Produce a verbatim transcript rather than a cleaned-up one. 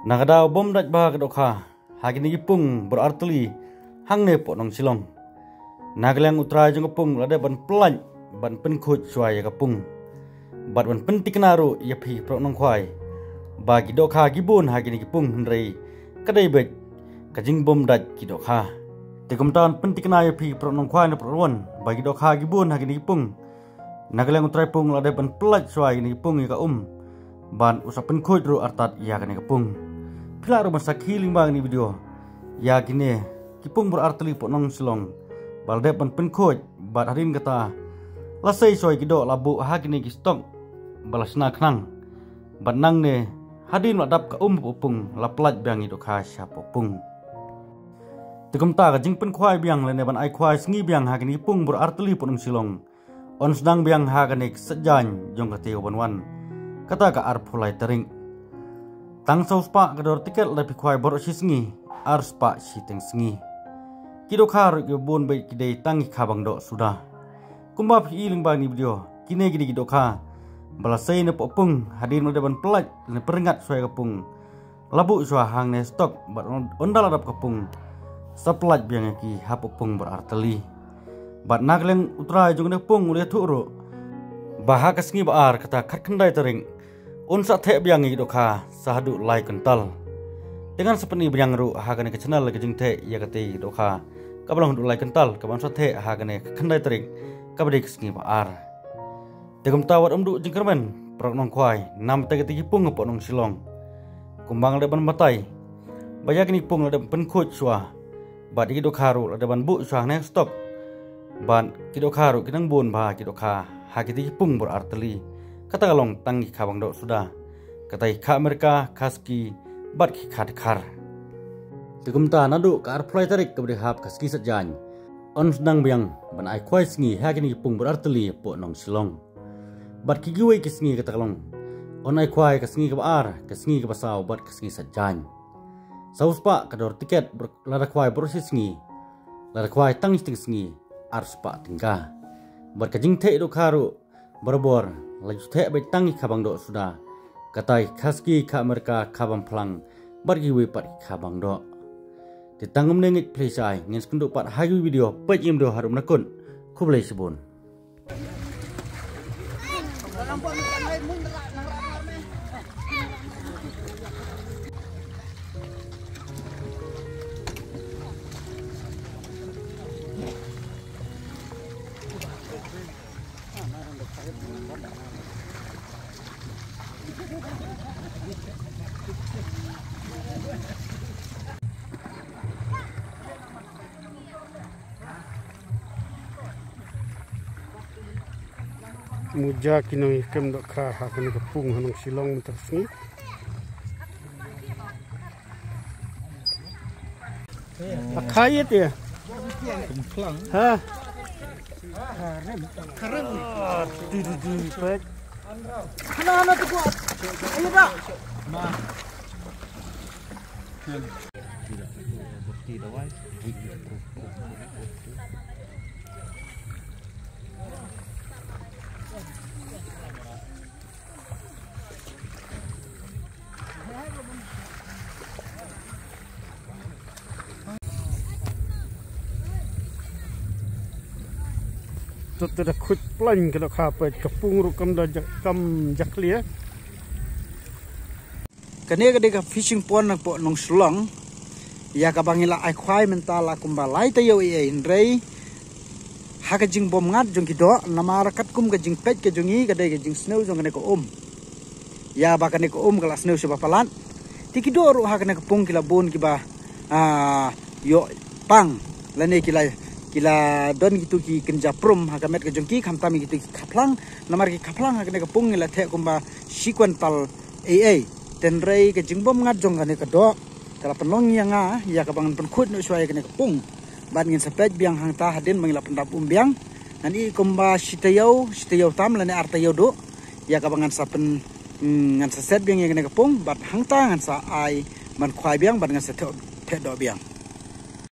Na ka daw bym dait bha ka dohkha ha kine ki pung bor artylli hangne poh nong Shillong. Na ka liang u trai jong ka pung la dep ban pynlait ban pynkhuid shuwa ïa ka pung bad ban pyntikna ruh ïa phi ki paralok nongkhwai ba ki dohkha ki bun ha kine ki pung, hynrei ka dei beit ka jingbym dait ki dohkha. Te kumta ngan pyntikna ïa phi ki paralok nongkhwai na paralok nongwan ba ki dohkha ki bun ha kine ki pung. Na ka liang u trai pung la dep ban pynlait shuwa ïa kine ki pung ïa ka um bad u sa pynkhuid ruh artat ïa kane ka pung. Phi lah ruh ban sakhi lyngba kane ka video ïa kine ki pung bor artylli poh nong Shillong ba la dep ban pynkhuid bad hadien kata la sei shuwa ïa ki doh, la buh ha kine ki stok ba la shna khnang. Bad nangne hadien la dap ka um poh pung la pynlait biang ïa ki dohkha sha poh pung. Te kumta ka jingpynkhwai biang lane ban ai khwai sngi biang ha kine ki pung bor artylli poh nong Shillong yn sdang biang ha kane ka sait jaiñ jong ka taïew ban wan, kata ka arphew lai tarik. Tang saw spah ka dor tiket lada phi khwai baroh shi sngi, ar spah shiteng sngi. Ki dohkha ruh ki bun beit ki dei tang ki kha bang doh suda. Kumba phi i lyngba kane ka video, kine ki dei ki dohkha ba la sei na poh pung hadien ba la dep ban pynlait lane pynrngat shuwa ïa ka pung. La buh shuwa hangne stok bad ynda la dap ka pung sa pynlait biang ïa ki ha poh pung bor artylli. Bad na ka liang u trai jong kane ka pung u la ïathuh ruh ba ha ka sngi ba ar, kata khatkhyndai tarik, un sa theh biang ïa ki dohkha sa haduh lai kwintal. Te ngan sa pyni biang ruh ha kane ka channel ka jingtheh ïa katei ka dohkha kaba long haduh lai kwintal kaban sa theh ha kane ka khatkhyndai tarik kaba dei ka sngi ba ar. Te kumta wat ym duh jingkyrmen paralok nongkhwai, namar katei ki pung hapoh nong Shillong, kumba nga la dep ban batai ba ïa kine ki pung la dep pynkhuid shuwa bad ïa ki dohkha ruh la dep ban buh shuwa hangne stok. Bad ki dohkha ruh ki dang bun bha ki dohkha ha kitei ki pung bor artylli, kata ka long tang ki kha bang doh suda, kata ki kha America, kha Saki bad ki kha Dkhar. Te kumta naduh ka arphew lai tarik kaba dei hap ka sngi sait jaiñ, yn sdang biang ban ai khwai sngi ha kine ki pung bor artylli poh nong Shillong. Bad ki kiwei ki sngi kata ka long, yn ai khwai ka sngi kaba ar, ka sngi kaba saw bad ka sngi sait jaiñ. Saw spah ka dor tiket bor-, lada khwai baroh shi sngi. Lada khwai tang shiteng sngi, ar spah tyngka. Bad ka jingtheh dohkha ruh barabor la ju theh beit tang ki kha bang doh suda, kata ki kha Saki, kha America, kha Bamphlang bad kiwei pat ki kha bang doh. Te tang kumne ngeit phi shai, ngin sa ïakynduh pat ha kiwei video, peit ïa kane ka video haduh mynta kut. Khublei shibun. Muja ki nongïakhun dohkha ha kane ka pung ha nong Shillong mynta ka sngi. A kha ïa te. Ha. Hana hana tu kuat. Ayo dah. Te te da khuid plain ka dohkha, peit ka pung ruh kam da ja-, kam jakhlia. Kane ka dei ka fishing pond hapoh nong Shillong. Ïa kaba ngi la ai khwai mynta la kumba lai taïew ei ei, hynrei ha ka jingbymngat jong ki doh, namar katkum ka jingpeit ka jong ngi ka dei ka jingsniew jong kane ka um. Ïa ba kane ka um ka la sniew shibun palat. Te ki doh ruh ha kane ka pung ki la bun kiba, ah, ïoh pang lane ki la, ki la don kito ki kynja prum ha ka met ka jong ki, khamtam kito ki khaphlang. Namar ki khaphlang ha kane ka pung ngi la theh kumba shi kwintal ei ei. Hynrei ka jingbymngat jong kane ka doh ka la pynlong ïa nga ïa kaba ngan pynkhuid noh shuwa ïa kane ka pung. Bad ngin sa peit biang hangta hadien ba ngi la pyndap um biang. Ngan ïoh kumba shi taïew, shi taïew tam lane ar taïew duh. Ïa kaba ngan sa pyn, mm, ngan sa set biang ïa kane ka pung bad hangta ngan sa ai ban khwai biang bad ngan sa theh, theh doh biang.